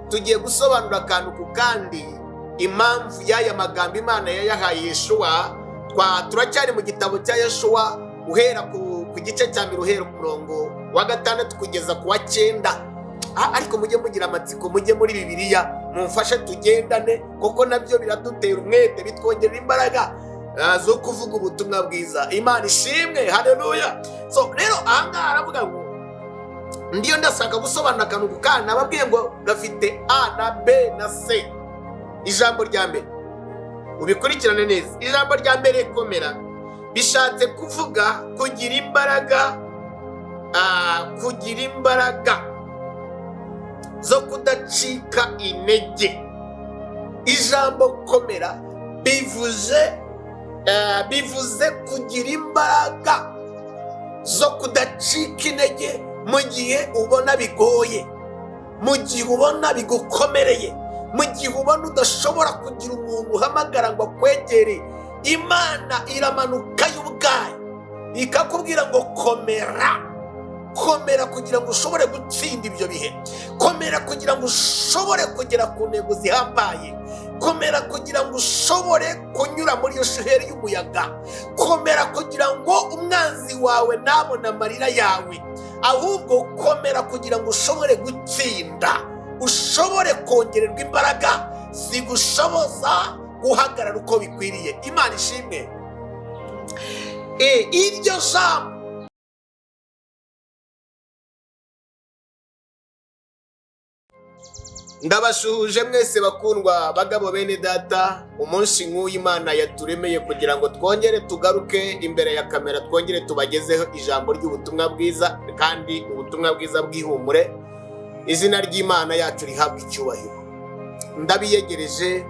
Tugiye gusobanura akantu ku kandi impamvu y'aya magambo Imana yayahaye Yeshuwa. Turacyari mu gitabo cya Yeshuwa, uhera ku gice cya mbere, uhera ku murongo wa 6 kugeza ku wa 9. Ariko mujye mugira amatsiko, mujye muri Bibiliya mumfashe tugendane, kuko nabyo biradutera umwete, bitwongerera imbaraga zo kuvuga ubutumwa bwiza. Imana ishimwe, haleluya. So rero ahangaha aravuga ngo, ndiyo ndashaka gusobanura akantu ku kandi, nababwiye ngo gafite A na B na C. Ijambo rya mbere, ubikurikirane neza, ijambo rya mbere komera bishatse kuvuga kugira imbaraga, kugira imbaraga zo kudacika intege. Ijambo komera bivuze kugira imbaraga zo kudacika intege mu gihe ubona bigoye, mu gihe ubona bigukomereye, mu gihe ubona udashobora kugira umuntu uhamagara ngo akwegere. Imana iramanuka y'ubwayo ikakubwira ngo komera, komera kugira ngo ushobore gutsinda ibyo bihe, komera kugira ngo ushobore kugera ku ntego zihambaye, komera kugira ngo ushobore kunyura muri iyo shuheri y'umuyaga, komera kugira ngo umwanzi wawe ntabone amarira yawe, ahubwo komera kugira ngo ushobore gutsinda, ushobore kongererwa imbaraga zigushoboza guhagarara uko bikwiriye. Imana ishimwe. Iryo jambo ndabashuhuje mwese bakundwa bagabo bene data. Umunsi nk'uyu Imana yaturemeye kugira ngo twongere tugaruke imbere ya kamera, twongere tubagezeho ijambo ry'ubutumwa bwiza, kandi ubutumwa bwiza bw'ihumure. Izina ry'Imana yacu rihabwa icyubahiro. Ndabiyegereje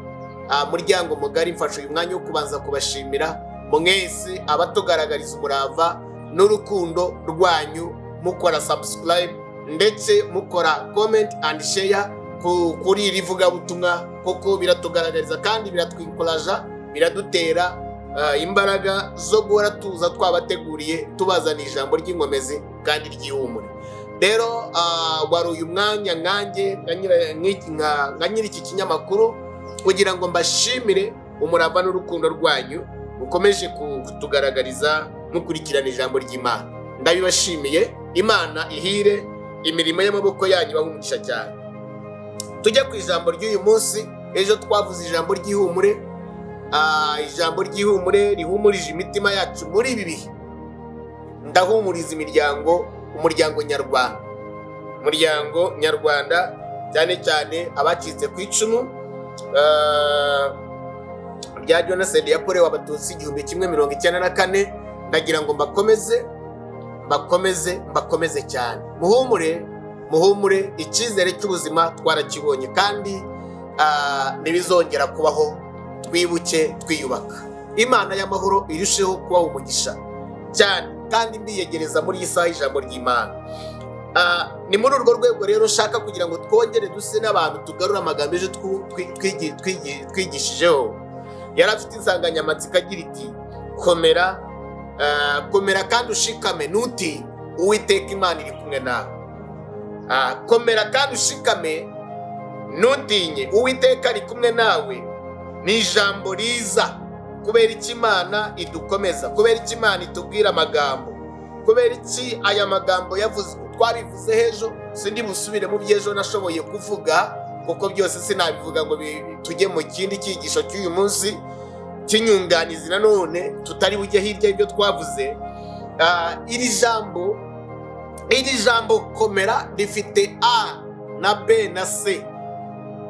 muryango mugari, mfashe uyu mwanya wo kubanza kubashimira mwese abatugaragariza umurava n'urukundo rwanyu, mukora subscribe ndetse mukora comment and share kuri iri vugabutumwa, kuko biratugaragariza kandi biratwikuraja, biradutera imbaraga zo guhora tuza twabateguriye, tubazana ijambo ry'inkomezi kandi ry'ihumure. Rero wari uyu mwanya nkanjye nka nyiri iki kinyamakuru kugira ngo mbashimire umurava n'urukundo rwanyu mukomeje kutugaragariza mukurikirana ijambo ry'Imana. Ndabibashimiye. Imana ihire imirimo y'amaboko yanyu, ibahe umugisha cyane. Tujye ku ijambo ry'uyu munsi. Ejo twavuze ijambo ry'ihumure, ijambo ry'ihumure rihumurije imitima yacu muri ibi bihe. Ndahumuriza imiryango, umuryango nyarwanda, umuryango nyarwanda cyane cyane abacitse ku icumu rya jenoside yakorewe Abatutsi 1994. Ndagira ngo mbakomeze, mbakomeze, mbakomeze cyane. Muhumure, muhumure, icyizere cy'ubuzima twarakibonye kandi ntibizongera kubaho. Twibuke twiyubaka. Imana y'amahoro irusheho kubaha umugisha cyane, kandi mbiyegereza muri iyi saha ijambo ry'Imana. Ni muri urwo rwego rero nshaka kugira ngo twongere duse n'abantu tugarure amagambo ejo twigishijeho. Yari afite insanganyamatsiko agira iti: komera, komera kandi ushikame, ntutinye, Uwiteka Imana iri kumwe nawe. Komera kandi ushikame, ntutinye, Uwiteka ari kumwe nawe. Ni ijambo riza kubera iki Imana idukomeza, kubera iki Imana itubwira amagambo, kubera iki aya magambo yavuzwe. Twabivuze ejo, sindi busubire mu by'ejo nashoboye kuvuga, kuko byose sinabivuga ngo tujye mu kindi cyigisho cy'uyu munsi cy'inyunganizi nanone tutari bujye hirya y'ibyo twavuze. Iri jambo komera rifite A na B na C.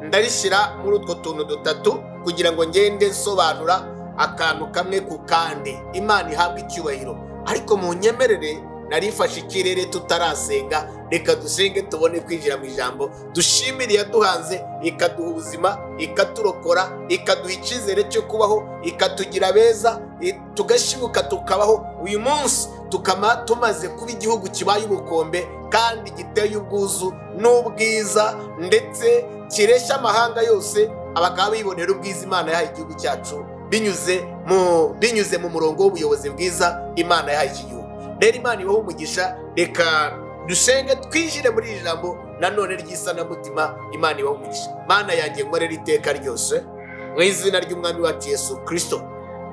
Ndarishyira muri utwo tuntu dutatu kugira ngo ngende nsobanura akantu kamwe ku kandi. Imana ihabwe icyubahiro. Ariko mu nyemerere, narifashe ikirere tutarasenga, reka dusenge tubone kwinjira mu ijambo. Dushimire iyaduhanze, ikaduha ubuzima, ikaturokora, ikaduha icyizere cyo kubaho, ikatugira beza, tugashibuka tukabaho. Uyu munsi tukaba tumaze kuba igihugu kibaye ubukombe kandi giteye ubwuzu n'ubwiza, ndetse kireshya amahanga yose, bakaba bibonera ubwiza Imana yahaye igihugu cyacu binyuze mu murongo w'ubuyobozi bwiza Imana yahaye iki gihugu. Rero Imana ibahe umugisha. Reka dusenge twinjire muri iri jambo. Nanone ry'isanamutima. Imana ibahe umugisha. Mana yanjye, nkorera iteka ryose mu izina ry'Umwami wacu Yesu Kirisito,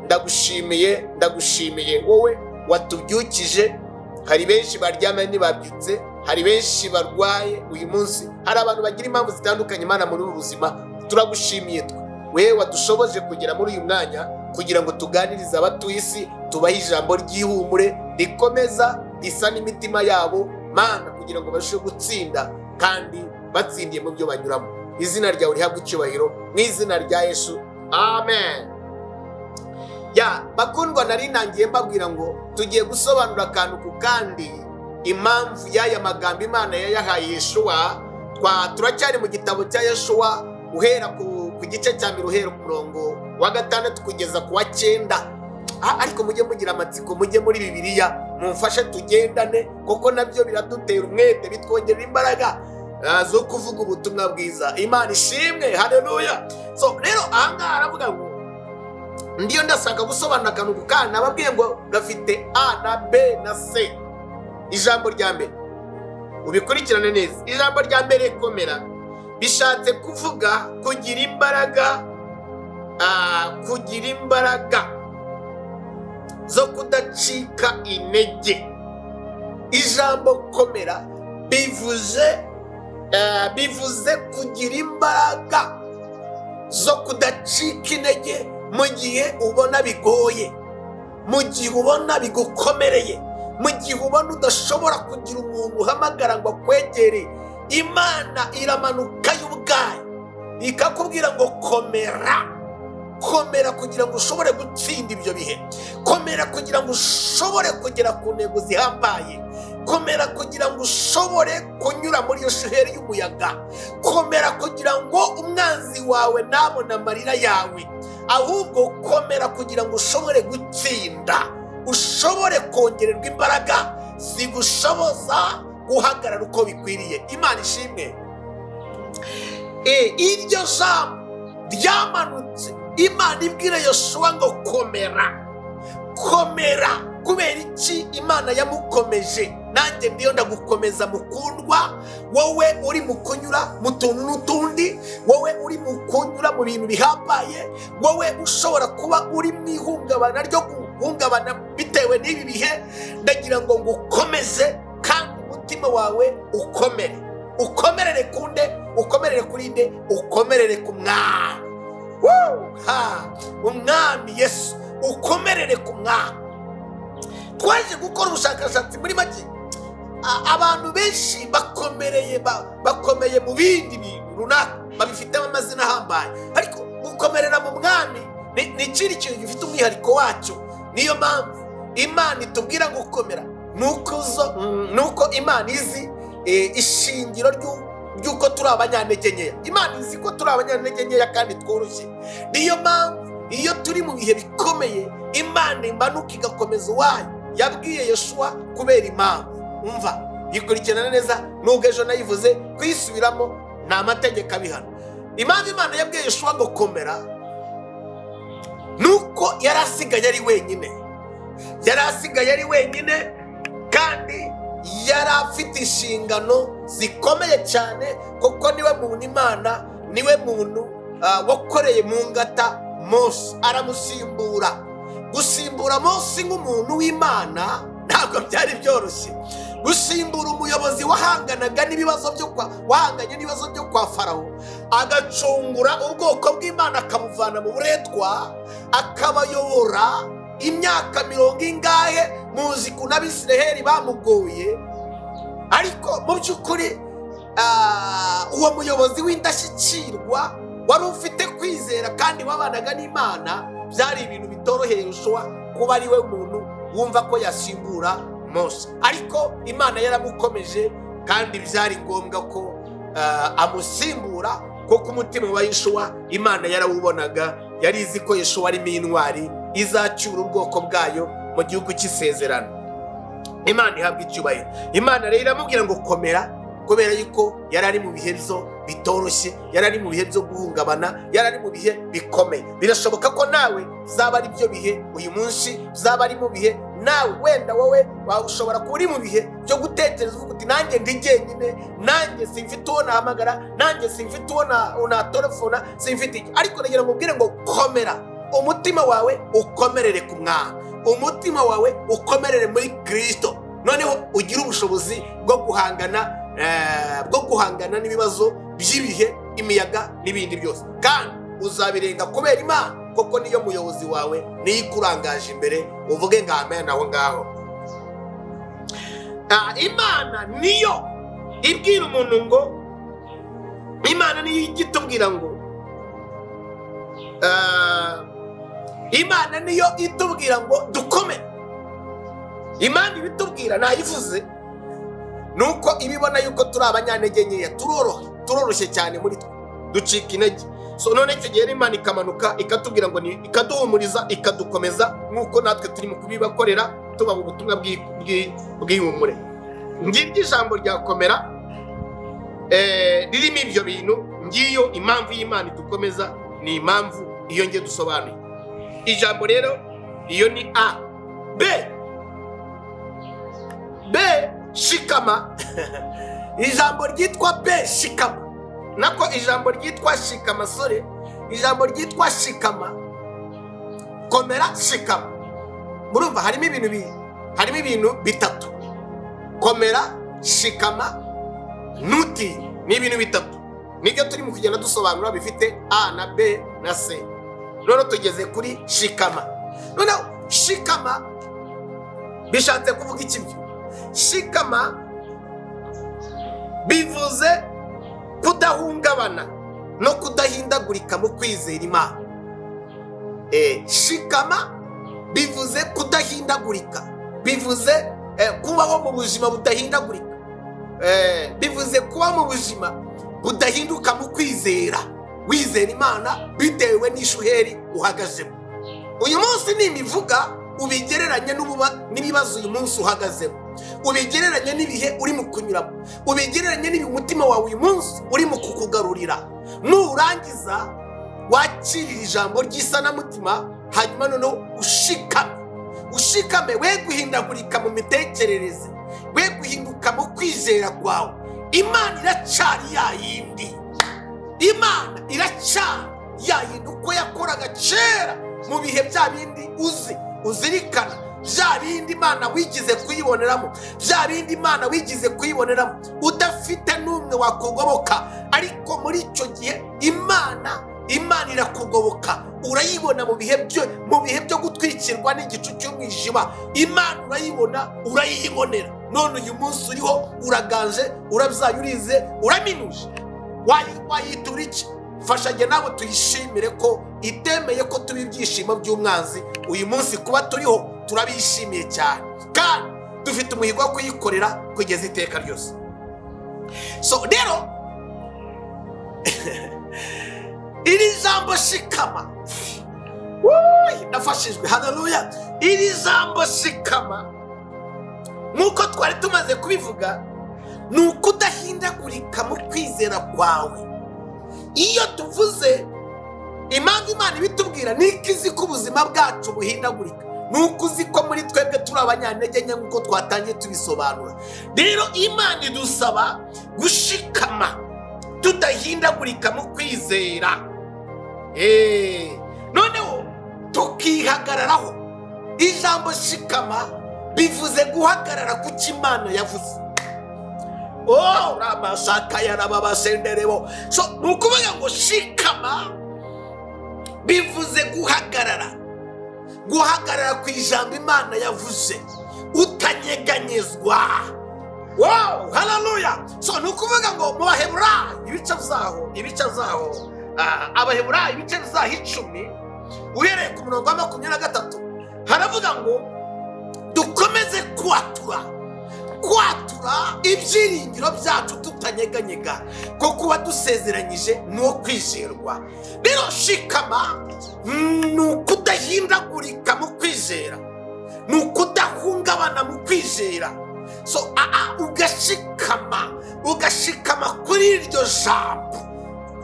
ndagushimiye, ndagushimiye wowe watubyukije. Hari benshi baryamye ntibabyutse, hari benshi barwaye uyu munsi, hari abantu bagira impamvu zitandukanye. Imana, muri ubu buzima turagushimiye twe wewe wadushoboje kugera muri uyu mwanya kugira ngo tuganirize abatuye isi, tubahe ijambo ry'ihumure rikomeza risa n'imitima yabo, Mana, kugira ngo barusheho gutsinda kandi batsindiye mu byo banyuramo. Izina ryawe rihabwe icyubahiro mu izina rya Yesu, amen. Ya bakundwa, nari ntangiye mbabwira ngo tugiye gusobanura akantu ku kandi impamvu y'aya magambo Imana yayahaye Yeshuwa. Turacyari mu gitabo cya Yeshuwa, uhera ku gice cya 1, uhera ku murongo wa 6 kugeza ku wa 9. Ariko mujye mugira amatsiko, mujye muri Bibiliya mumfashe tugendane, kuko nabyo biradutera umwete, bitwongerera imbaraga zo kuvuga ubutumwa bwiza. Imana ishimwe, haleluya. So rero ahangaha aravuga ngo ndiyo ndashaka gusobanura akantu ku kandi. Nababwiye ngo gafite A na B na C. Ijambo rya mbere, ubikurikirane neza, ijambo rya mbere komera bishatse kuvuga kugira imbaraga, kugira imbaraga zo kudacika intege. Ijambo komera bivuze kugira imbaraga zo kudacika intege mu gihe ubona bigoye, mu gihe ubona bigukomereye, mu gihe ubona udashobora kugira umuntu uhamagara ngo akwegere. Imana iramanuka y'ubwayo ikakubwira ngo komera, komera kugira ngo ushobore gutsinda ibyo bihe, komera kugira ngo ushobore kugera ku ntego zihambaye, komera kugira ngo ushobore kunyura muri iyo shuheri y'umuyaga, komera kugira ngo umwanzi wawe ntabone amarira yawe, ahubwo komera kugira ngo ushobore gutsinda, ushobore kongererwa imbaraga zigushoboza guhagarara uko bikwiriye. Imana ishimwe. Iryo jambo ryamanutse Imana ibwira Yoshuwa ngo komera, komera. Kubera iki Imana yamukomeje? Nanjye ndiyo ndagukomeza mukundwa, wowe uri mu kunyura mu tuntu n'utundi, wowe uri mu kunyura mu bintu bihambaye, wowe ushobora kuba uri mu ihungabana ryo guhungabana bitewe n'ibi bihe, ndagira ngo ngukomeze kandi umutima wawe ukomere. Ukomerere kunde, ukomerere kuri nde? Ukomerere ku Mwami. Umwami Yesu, ukomerere ku Mwami. Twaje gukora ubushakashatsi muri make, abantu benshi bakomeye mu bindi bintu runaka, babifitemo amazina ahambaye, ariko gukomerera mu Mwami ni ikindi kintu gifite umwihariko wacyo. Niyo mpamvu Imana itubwira gukomera, nuko Imana izi ishingiro ry'uko turi abanyantege nkeya. Imana izi ko turi abanyantege nkeya kandi tworoshye. Niyo mpamvu iyo turi mu bihe bikomeye Imana imanuka igakomeza uwayo. Yabwiye Yoshuwa kubera impamvu. Umva, yikurikirana neza, nubwo ejo nayivuze, kuyisubiramo ni amategeko abihana. Impamvu Imana yabwiye Yoshuwa ngo komera, nuko yari asigaye ari wenyine, yari asigaye ari wenyine kandi yari afite inshingano zikomeye cyane, kuko niwe muntu Imana, niwe muntu wakoreye mu ngata Mose, aramusimbura. Gusimbura Mose nk'umuntu w'Imana ntabwo byari byoroshye. Gusimbura umuyobozi wahanganaga n'ibibazo byo kwa, wahanganye n'ibibazo byo kwa Farawo, agacungura ubwoko bw'Imana akabuvana mu buretwa, akabayobora imyaka mirongo ingahe, muzi ukuntu Abisiraheli bamugoye. Ariko mu by'ukuri uwo muyobozi w'indashyikirwa wari ufite kwizera kandi wabanaga n'Imana, byari ibintu bitoroheye Yoshuwa kuba ari we muntu wumva ko yasimbura Mose. Ariko Imana yaramukomeje kandi byari ngombwa ko amusimbura, kuko umutima wa Yoshuwa Imana yarawubonaga, yari izi ko Yoshuwa arimo intwari izacyura ubwoko bwayo mu gihugu cy'isezerano. Imana ihabwa icyubahiro. Imana rero iramubwira ngo komera, kubera yuko yari ari mu bihe byo bitoroshye, yari ari mu bihe byo guhungabana, yari ari mu bihe bikomeye. Birashoboka ko nawe zaba ari byo bihe uyu munsi, zaba ari mu bihe Nawe wenda wowe ushobora kuba uri mu bihe byo gutekereza uvuga uti: "Nanjye ndi jyenyine, nanjye simfite uwo nahamagara, nanjye simfite uwo natelefona, simfite iki." Ariko nagira ngo ubwire ngo komera, umutima wawe ukomerere ku Mwami, umutima wawe ukomerere muri Kirisito, noneho ugire ubushobozi bwo guhangana n'ibibazo by'ibihe, imiyaga n'ibindi byose, kandi uzabirenga kubera Imana, kuko niyo muyobozi wawe, niyo ikurangaje imbere. Uvuge ngo amen aho ngaho. Imana niyo ibwira umuntu ngo, Imana niyo ijya itubwira ngo, Imana niyo itubwira ngo dukomere. Imana ibitubwira nayivuze, ni uko ibibona yuko turi abanyantege nkeya, turoroshye cyane muri twe, ducika intege. So none icyo gihe Imana ikamanuka ikatubwira ngo ikaduhumuriza, ikadukomeza, nk'uko natwe turi mu kubibakorera, tubaha ubutumwa bw'ihumure. Ngiryo ijambo rya komera, ririmo ibyo bintu. Ngiyo impamvu y'Imana idukomeza, ni impamvu iyo ngiye dusobanuye ijambo. Rero iyo ni A. B, B, shikama. Ijambo ryitwa B, shikama, nako ijambo ryitwa shikama, sorry, ijambo ryitwa shikama. Komera, shikama. Murumva harimo ibintu bitatu: komera, shikama, ntutinye. Ni ibintu bitatu, nibyo turimo kugenda dusobanura, bifite A na B na C. Noneho tugeze kuri shikama. Noneho shikama bishatse kuvuga iki? Byo shikama bivuze kudahungabana no kudahindagurika mu kwizera Imana. Shikama bivuze kudahindagurika, bivuze kubaho mu buzima budahindagurika, bivuze kuba mu buzima budahinduka mu kwizera, wizera Imana bitewe n'ishuheri uhagazemo uyu munsi. Nimivuga ubigereranye n'ibibazo uyu munsi uhagazemo, ubigereranye n'ibihe uri mu kunyuramo, ubigereranye n'ibihe umutima wawe uyu munsi uri mu kukugarurira. Nurangiza wakirira ijambo ry'isanamutima, hanyuma noneho ushikame, ushikame, we guhindagurika mu mitekerereze, we guhinduka mu kwizera kwawe. Imana iracyari ya yindi, Imana iracyari ya yindi, uko yakoraga kera mu bihe bya bindi uzi uzirikana, bya bindi Imana wigize kuyiboneramo, bya bindi Imana wigize kuyiboneramo udafite n'umwe wakugoboka, ariko muri icyo gihe Imana irakugoboka, urayibona mu bihe byo gutwikirwa n'igicu cy'umwijima. Imana urayibona, urayibonera. None uyu munsi uriho, uraganje, urabyaye, urize, uraminuje, wayitura iki? Fasha njye nawe tuyishimire ko itemeye ko tuba ibyishimo by'umwanzi. Uyu munsi kuba turiho turabishimiye cyane, kandi dufite umuhigo wo kuyikorera kugeza iteka ryose. So rero iri jambo shikama, wuuu, ndafashijwe, haleluya. Iri jambo shikama, nk'uko twari tumaze kubivuga, ni ukudahindagurika mu kwizera kwawe. Iyo tuvuze impamvu Imana ibitubwira, ni uko izi ko ubuzima bwacu buhindagurika, ni uko uzi ko muri twebwe turi abanyantege nke, nk'uko twatangiye tubisobanura. Rero Imana idusaba gushikama tudahindagurika mu kwizera, noneho tukihagararaho. Ijambo shikama bivuze guhagarara ku cyo Imana yavuze. Oh, ramasaka yarababasenderebo. So ni ukuvuga ngo shikama bivuze guhagarara, guhagarara ku ijambo Imana yavuze utanyeganyezwa. Wow, haleluya. So ni ukuvuga ngo mu Baheburayo ibice byaho, Abaheburayo ibice byaho 10, uhereye ku murongo wa 23, haravuga ngo dukomeze kwatura, kwatura ibyiringiro byacu tutanyeganyega, ko kuba dusezeranyije ni uwo kwizerwa. Rero shikama ni ukudahindagurika mu kwizera, ni ukudahungabana mu kwizera. So ugashikama, ugashikama kuri iryo jambo.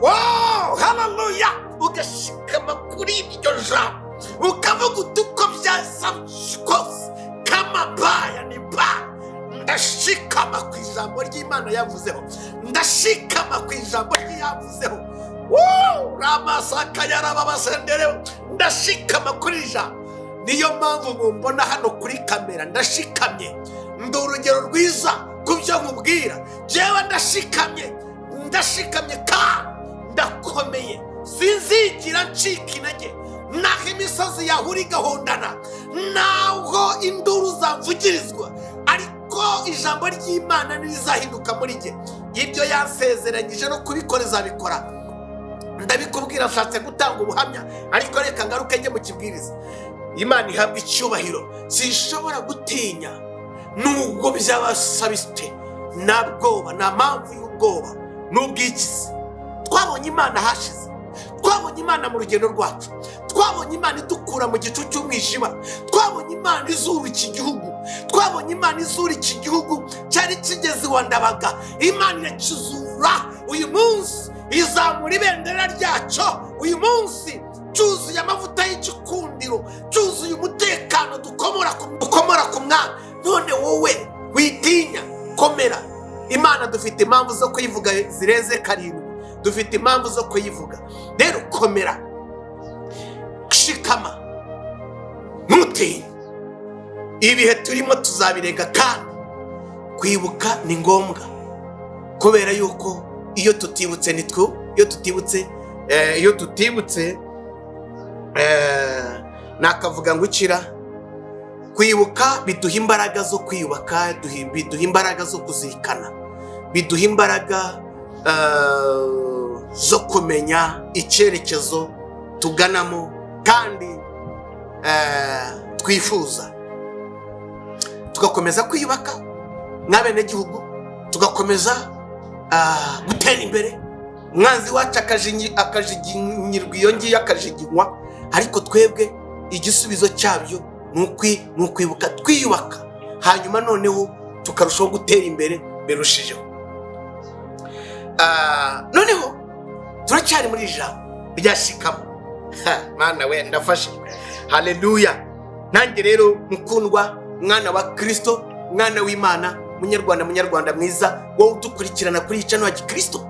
Wow, haleluya. Ugashikama kuri iryo jambo, ukavuga uti: "Uko byasa kose, Kama baya ni baya. Ndashikama ku ijambo ry'Imana yavuzeho, ndashikama ku ijambo ry'iyavuzeho. Ramasaka yarababasendereho, ndashikama kuri ijambo. Niyo mpamvu mumbona hano kuri kamera ndashikamye, ndi urugero rwiza ku byo nkubwira. Jewe ndashikamye, ndashikamye kandi ndakomeye, sinzigira ncika intege. Naho imisozi yahura igahondana, naho induru zamvugirizwa, ariko ijambo ry'Imana ntirizahinduka muri jye. Ibyo yansezeranyije no kubikora izabikora. Ndabikubwira, nshatse gutanga ubuhamya, ariko reka ngaruke njye mu kibwiriza. Imana ihabwa icyubahiro. Sinshobora gutinya nubwo byabasabiste, nta bwoba, nta mpamvu y'ubwoba n'ubwikize. Twabonye Imana hashize, twabonye Imana mu rugendo rwacu, twabonye Imana idukura mu gicu cy'umwijima, twabonye Imana izura iki gihugu, twabonye Imana izura iki gihugu cyari kigeze iwa Ndabaga. Imana irakizura, uyu munsi izamura ibendera ryacyo. Uyu munsi cyuzuye amavuta y'igikundiro, cyuzuye umutekano dukomora ku mwami. None wowe witinya, komera. Imana dufite impamvu zo kuyivuga zirenze 7, dufite impamvu zo kuyivuga. Rero komera, shikama, ntutinye. Ibihe turimo tuzabirenga, kandi kwibuka ni ngombwa, kubera yuko iyo tutibutse nitwo, iyo tutibutse, iyo tutibutse, nakavuga ngo ukira. Kwibuka biduha imbaraga zo kwiyubaka, biduha imbaraga zo kuzirikana, biduha imbaraga zo kumenya icyerekezo tuganamo kandi twifuza, tugakomeza kwiyubaka nk'abenegihugu, tugakomeza gutera imbere. Umwanzi wacu akajiginyirwa iyo ngiyo, akajiginywa, ariko twebwe igisubizo cyabyo ni ukwibuka twiyubaka, hanyuma noneho tukarushaho gutera imbere birushijeho. Noneho turacyari muri ijambo rya shikama. Mana we, ndafashijwe, haleluya. Nanjye rero mukundwa, mwana wa Kristo, mwana w'Imana, munyarwanda, munyarwanda mwiza, wowe udukurikirana kuri iyi channel ya Gikristo,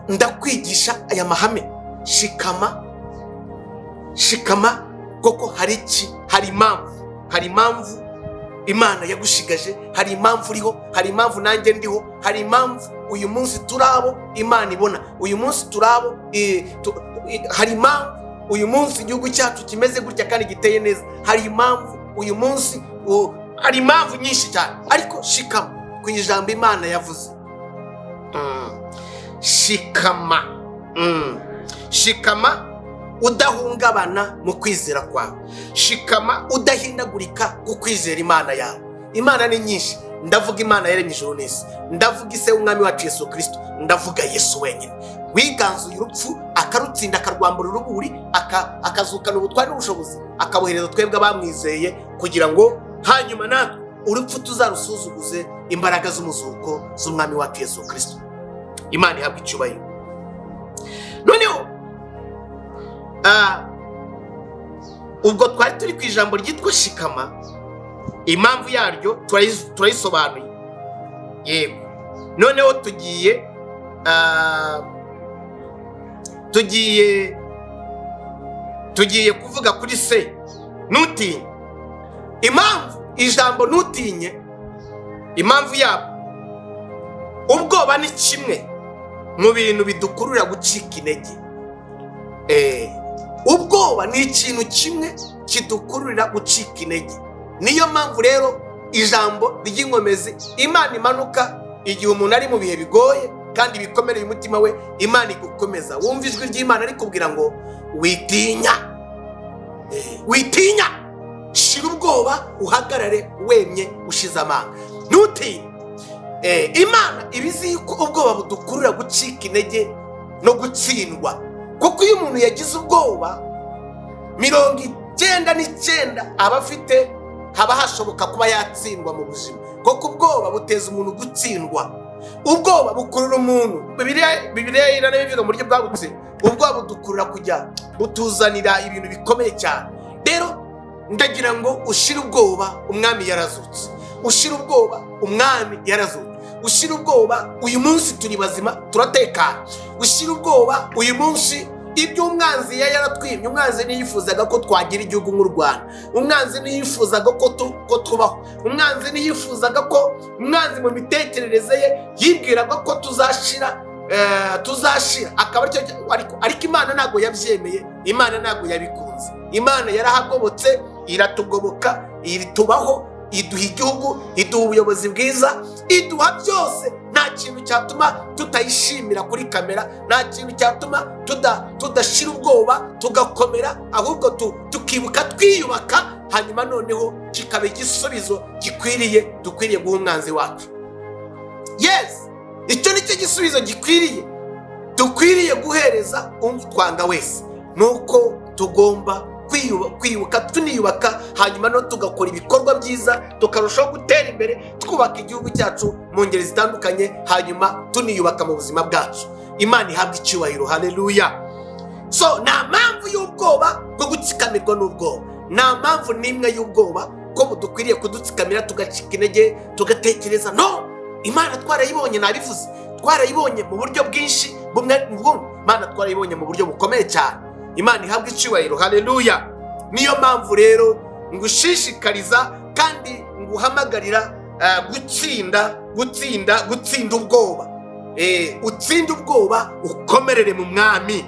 ndakwigisha aya mahame. Shikama, shikama, koko hari iki? Hari impamvu, hari impamvu Imana yagushigaje, hari impamvu uriho, hari impamvu nanjye ndiho, hari impamvu uyu munsi turabo Imana ibona, uyu munsi turabo, hari impamvu uyu munsi igihugu cyacu kimeze gutya kandi giteye neza, hari impamvu uyu munsi, hari impamvu nyinshi cyane. Ariko shikama ku ijambo Imana yavuze. Shikama. Shikama udahungabana mu kwizera kwawe, shikama udahindagurika ku kwizera Imana yawe. Imana ni nyinshi, ndavuga Imana yaremye ijuru n'isi, ndavuga ise w'umwami wacu Yesu Kristo, ndavuga Yesu wenyine wiganzuye urupfu akarutsinda, akarwambura uruburi, akazukana ubutware n'ubushobozi, akabohereza twebwe abamwizeye, kugira ngo hanyuma natwe urupfu tuzarusuzuguze imbaraga z'umuzuko z'umwami wacu Yesu Kristo. Imana ihabwa icyubahiro. Noneho ubwo twari turi ku ijambo ryitwa shikama, impamvu yaryo turayisobanuye, yego. Noneho tugiye kuvuga kuri se ntutinye. Impamvu ijambo ntutinye, impamvu yabo, ubwoba ni kimwe mu bintu bidukurura gucika intege. Ubwoba ni ikintu kimwe kidukururira gucika intege. Niyo mpamvu rero ijambo ry'inkomezi Imana imanuka igihe umuntu ari mu bihe bigoye kandi bikomereye umutima we, Imana igukomeza. Wumva ijwi ry'Imana rikubwira ngo witinya, witinya, shira ubwoba, uhagarare wemye ushize amanga, ntutinye. Imana iba izi yuko ubwoba budukurura gucika intege no gutsindwa, kuko iyo umuntu yagize ubwoba 99 aba afite, haba hashoboka kuba yatsindwa mu buzima, kuko ubwoba buteza umuntu gutsindwa. Ubwoba bukurura umuntu, Bibiliya iranabivuga mu buryo bwagutse, ubwoba budukurura kujya butuzanira ibintu bikomeye cyane. Rero Ndagira ngo ushire ubwoba, Umwami yarazutse. Ushire ubwoba, Umwami yarazutse. Ushire ubwoba, uyu munsi turi bazima, turatekana. Ushire ubwoba, uyu munsi ibyo umwanzi yari yaratwimye. Umwanzi ntiyifuzaga ko twagira igihugu nk'u Rwanda. Umwanzi ntiyifuzaga ko tubaho. Umwanzi ntiyifuzaga ko, umwanzi mu mitekerereze ye yibwiraga ko tuzashira, akaba aricyo. Ariko Imana ntabwo yabyemeye, Imana ntabwo yabikunze. Imana yarahagobotse, iratugoboka, itubaho, iduha igihugu, iduha ubuyobozi bwiza, iduha byose. Nta kintu cyatuma tutayishimira kuri kamera, nta kintu cyatuma tudashira ubwoba, tugakomera, ahubwo tukibuka twiyubaka, hanyuma noneho kikaba igisubizo gikwiriye dukwiriye guha umwanzi wacu. Yes, icyo ni cyo gisubizo gikwiriye dukwiriye guhereza utwanga wese, ni uko tugomba kwibuka tuniyubaka, hanyuma no tugakora ibikorwa byiza, tukarushaho gutera imbere, twubaka igihugu cyacu mu ngeri zitandukanye, hanyuma tuniyubaka mu buzima bwacu. Imana ihabwa icyubahiro, haleluya. So nta mpamvu y'ubwoba bwo gutsikamirwa n'ubwoba, nta mpamvu n'imwe y'ubwoba ko dukwiriye kudutsikamira, tugacika intege, tugatekereza. No Imana twarayibonye, nabivuze, twarayibonye mu buryo bwinshi bumwe mu bundi. Imana twarayibonye mu buryo bukomeye cyane. Imana ihabwa icyubahiro, haleluya. Niyo mpamvu rero ngushishikariza kandi nguhamagarira gutsinda, gutsinda, gutsinda ubwoba. Utsinde ubwoba, ukomerere mu Mwami,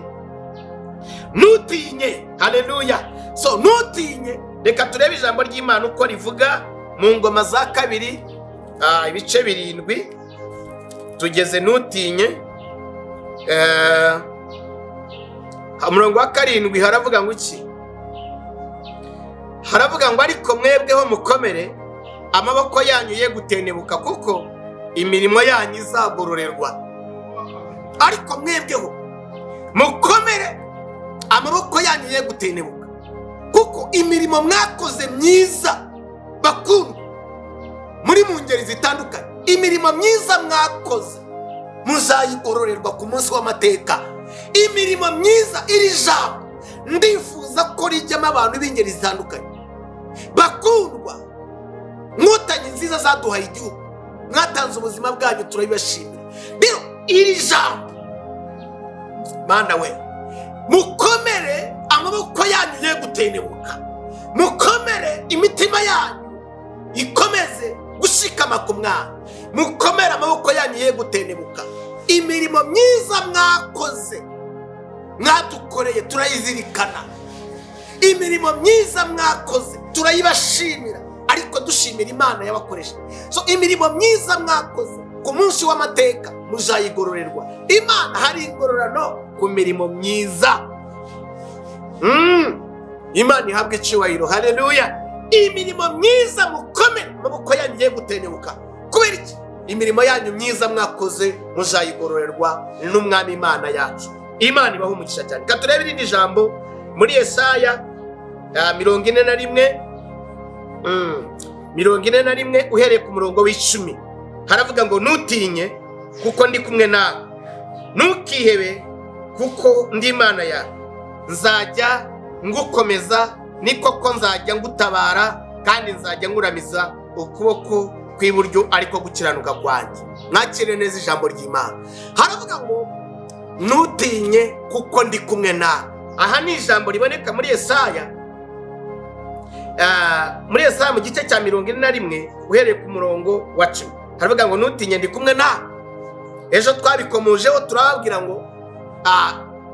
ntutinye, haleluya. So ntutinye. Reka turebe ijambo ry'Imana uko rivuga mu Ngoma za Kabiri, ibice 7. Tugeze ntutinye. Umurongo wa 7 haravuga ngo iki? Haravuga ngo: "Ariko mwebweho mukomere, amaboko yanyu ye gutenebuka, kuko imirimo yanyu izagororerwa." Ariko mwebweho mukomere, amaboko yanyu ye gutenebuka, kuko imirimo mwakoze myiza. Bakundwa muri mu ngeri zitandukanye, imirimo myiza mwakoze muzayigororerwa ku munsi w'amateka. Imirimo myiza, iri jambo ndifuza ko rijyamo abantu b'ingeri zitandukanye. Bakundwa, Nkotanyi nziza zaduhaye igihugu, mwatanze ubuzima bwanyu, turabibashimira. Rero iri jambo, Mana we, mukomere, amaboko yanyu ye gutenebuka, mukomere, imitima yanyu ikomeze gushikama ku Mwami. Mukomere, amaboko yanyu ye gutenebuka. Imirimo myiza mwakoze, mwadukoreye, turayizirikana. Imirimo myiza mwakoze turayibashimira, ariko dushimira Imana yabakoresheje. So imirimo myiza mwakoze, ku munsi w'amateka muzayigororerwa. Imana, hari ingororano ku mirimo myiza. Imana ihabwa icyubahiro, haleluya. Imirimo myiza, mukomere, amaboko yanyu ye gutenebuka. Kubera iki? Imirimo yanyu myiza mwakoze muzayigororerwa n'Umwami Imana yacu. Imana ibaha umugisha cyane. Reka turebe irindi jambo muri Yesaya 41, 41, uhereye ku murongo wa 10. Haravuga ngo: "Ntutinye, kuko ndi kumwe nawe. Ntukihebe, kuko ndi Imana yawe. Nzajya ngukomeza, ni koko nzajya ngutabara, kandi nzajya nguramiza ukuboko kw'iburyo ariko gukiranuka kwanjye." Mwakire neza ijambo ry'Imana. Haravuga ngo: "Ntutinye, kuko ndi kumwe nawe." Aha ni ijambo riboneka muri Yesaya, muri Yesaya mu gice cya 41, uhereye ku murongo wa 10. Haravuga ngo: "Ntutinye, ndi kumwe nawe." Ejo twabikomojeho, turababwira ngo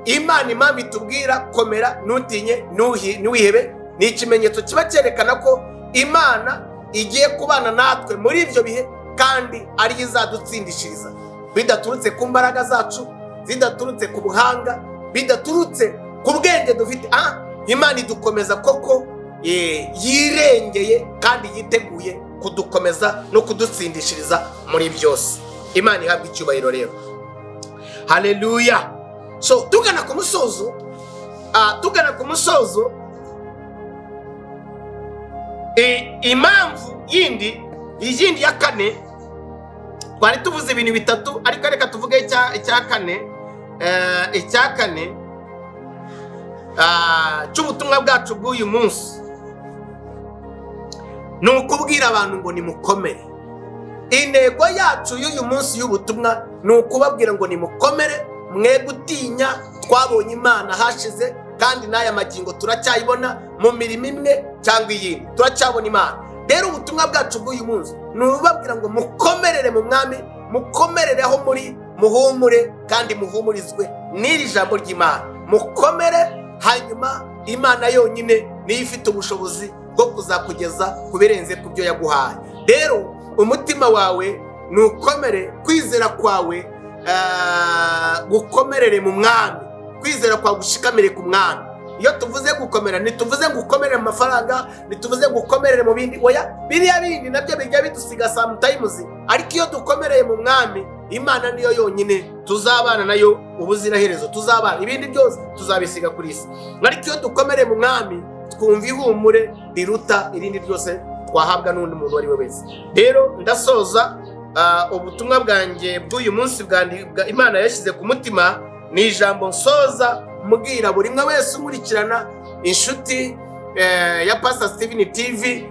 Imana impamvu itubwira komera, ntutinye, ntiwihebe, ni ikimenyetso kiba cyerekana ko Imana igiye kubana natwe muri ibyo bihe, kandi ariyo izadutsindishiriza, bidaturutse ku mbaraga zacu, zidaturutse ku buhanga, bidaturutse ku bwenge dufite. Imana idukomeza koko, yirengeye kandi yiteguye kudukomeza no kudutsindishiriza muri byose. Imana ihabwa icyubahiro rero, haleluya. So tugana ku musozo, tugana ku musozo, impamvu yindi ya kane. Twari tuvuze ibintu bitatu, ariko reka tuvuge icya kane, icya kane cy'ubutumwa bwacu bw'uyu munsi. Ni ukubwira abantu ngo nimukomere. Intego yacu y'uyu munsi y'ubutumwa ni ukubabwira ngo nimukomere, mwe gutinya. Twabonye Imana hashize, kandi n'aya magingo turacyayibona mu mirimo imwe cyangwa iyindi, turacyabona Imana. Rero ubutumwa bwacu bw'uyu munsi ni ububabwira ngo mukomerere mu Mwami, mukomerere aho muri, muhumure kandi muhumurizwe n'iri jambo ry'Imana. Mukomere, hanyuma Imana yonyine niyo ifite ubushobozi bwo kuzakugeza ku birenze ku byo yaguhaye. Rero umutima wawe nukomere, kwizera kwawe gukomerere mu Mwami, kwizera kwawe gushikamire ku Mwami. Iyo tuvuze gukomera, ntituvuze ngo ukomerere mu mafaranga, ntituvuze ngo ukomerere mu bindi. Oya, biriya bindi nabyo bijya bidusiga sometimes, ariko iyo dukomereye mu Mwami, Imana niyo yonyine tuzabana nayo ubuziraherezo. Tuzabana, ibindi byose tuzabisiga kuri isi. Ariko iyo dukomereye mu Mwami, twumva ihumure riruta irindi ryose twahabwa n'undi muntu uwo ari we wese. Rero ndasoza ubutumwa bwanjye bw'uyu munsi Imana yashyize ku mutima. Ni ijambo nsoza mbwira buri umwe wese unkurikirana, inshuti ya Pastor Steven TV,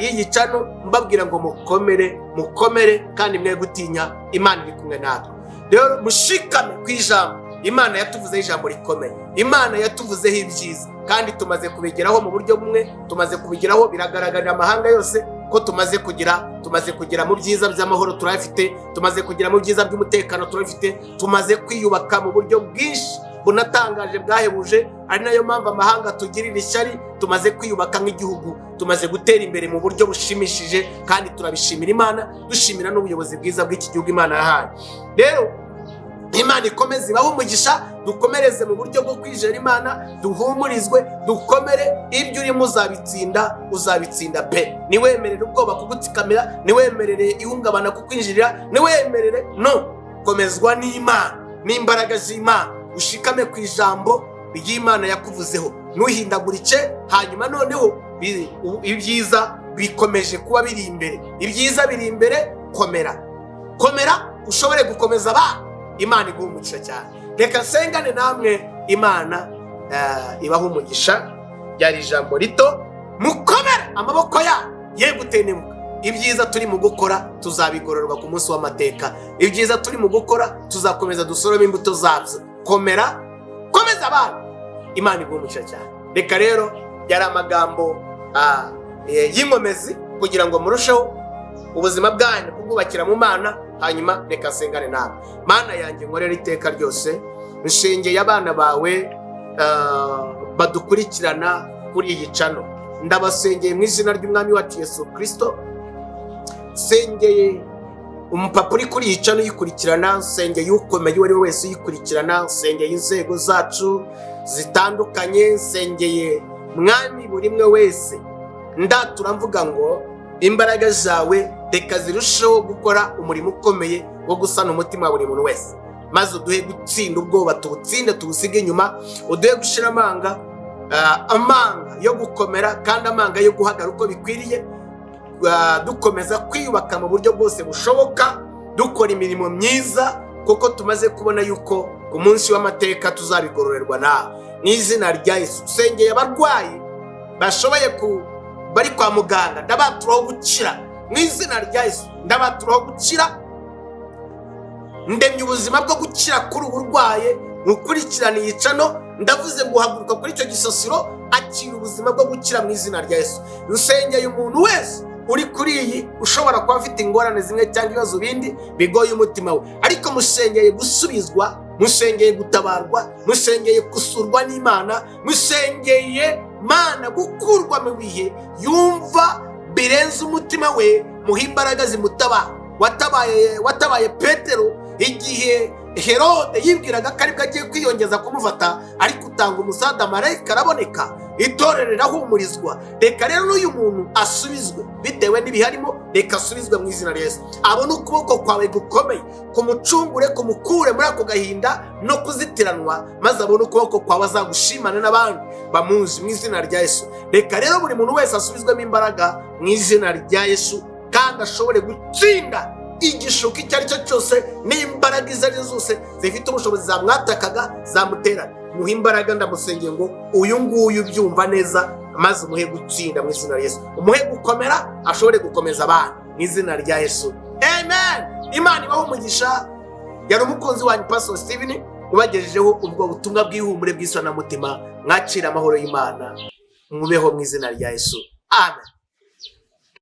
y'iyi channel, mbabwira ngo mukomere, mukomere kandi mwe gutinya, Imana iri kumwe natwe. Rero mushikame ku ijambo Imana yatuvuzeho, ijambo rikomeye. Imana yatuvuzeho ibyiza kandi tumaze kubigeraho mu buryo bumwe, tumaze kubigeraho, biragaragarira amahanga yose ko tumaze kugera mu byiza by'amahoro, turayafite. Tumaze kugera mu byiza by'umutekano, turabifite. Tumaze kwiyubaka mu buryo bwinshi bunatangaje, bwahebuje, ari nayo mpamvu amahanga tugirira ishyari. Tumaze kwiyubaka nk'igihugu, tumaze gutera imbere mu buryo bushimishije, kandi turabishimira Imana, dushimira n'ubuyobozi bwiza bw'iki gihugu Imana yahaye. Rero Imana ikomeze ibahe umugisha. Dukomereze mu buryo bwo kwizera Imana, duhumurizwe, dukomere. Ibyo urimo uzabitsinda, uzabitsinda pe. Ntiwemerere ubwoba kugutsikamira, ntiwemerere ihungabana kukwinjirira, ntiwemerere no komezwa n'Imana, n'imbaraga z'Imana. Ushikame ku ijambo ry'Imana yakuvuzeho, ntuhindagurike. Hanyuma noneho ibyiza bikomeje kuba biri imbere, ibyiza biri imbere. Komera, komera, ushobore gukomeza abana. Imana iguha umugisha cyane. Reka nsengane namwe, Imana ibaha umugisha. Ryari ijambo rito. Mukomere, amaboko yanyu ye gutentebuka. Ibyiza turi mu gukora tuzabigororwa ku munsi w'amateka. Ibyiza turi mu gukora tuzakomeza dusorome imbuto zabyo. Komera, komeza abana, Imana iguha umugisha cyane. Reka rero yari amagambo y'inkomezi kugira ngo murusheho ubuzima bwanyu kubwubakira mu Mana. Hanyuma reka nsengane nawe. Mana yanjye nkorera iteka ryose, nshengeye abana bawe badukurikirana kuri iyi channel. Ndabasengeye mu izina ry'Umwami wacu Yesu Kirisito. Sengeye umupapa uri kuri iyi channel uyikurikirana, nsengeye ukomeye uwo ari we wese uyikurikirana, nsengeye inzego zacu zitandukanye, nsengeye Mwami buri umwe wese. Ndatura mvuga ngo imbaraga zawe reka zirusheho gukora umurimo ukomeye wo gusana umutima wa buri muntu wese, maze uduhe gutsinda ubwoba, tubutsinde, tubusige inyuma. Uduhe gushira amanga, amanga yo gukomera kandi amanga yo guhagarara uko bikwiriye, dukomeza kwiyubaka mu buryo bwose bushoboka, dukora imirimo myiza, kuko tumaze kubona yuko ku munsi w'amateka tuzabigororerwa nawe, mu izina rya Yesu. Usengeye abarwayi bashoboye ku bari kwa muganga, ndabaturaho gukira mu izina rya Yesu. Ndabaturaho gukira, ndemye ubuzima bwo gukira kuri ubu urwaye mukurikirane iyi channel. Ndavuze ngo haguruka kuri icyo gisasiro, akira ubuzima bwo gukira mu izina rya Yesu. Rusengeye umuntu wese uri kuri iyi ushobora kuba afite ingorane zimwe cyangwa ibibazo bindi bigoye umutima we, ariko musengeye gusubizwa, musengeye gutabarwa, musengeye gusurwa n'Imana, musengeye Mana gukurwa mu bihe yumva birenze umutima we. Muha imbaraga zimutabara. Watabaye Petero igihe Herode yibwiraga ko aribwo agiye kwiyongeza kumufata, ariko utanga umusada, marayika araboneka, itorero rirahumurizwa. Reka rero n'uyu muntu asubizwe bitewe n'ibiharimo, reka asubizwe mu izina rya Yesu. Abone ukuboko kwawe gukomeye kumucungure, kumukure muri ako gahinda no kuzitiranwa, maze abone ukuboko kwawe, azagushimane n'abandi bamuzi, mu izina rya Yesu. Reka rero buri muntu wese asubizwemo imbaraga mu izina rya Yesu, kandi ashobore gutsinda igishuko icyo ari cyo cyose n'imbaraga izo ari zo zose zifite ubushobozi zamwatakaga, zamutera. Muha imbaraga. Ndamusengeye ngo uyu nguyu ubyumva neza. Maze umuhe gutsinda mu izina rya Yesu, umuhe gukomera, ashobore gukomeza abana mu izina rya Yesu. Amen. Imana ibahe umugisha. Yari umukunzi wanyu Pastor Steven ubagejejeho ubwo butumwa bw'ihumure bw'isanamutima. Mwakira amahoro y'Imana, mubeho mu izina rya Yesu. Amen.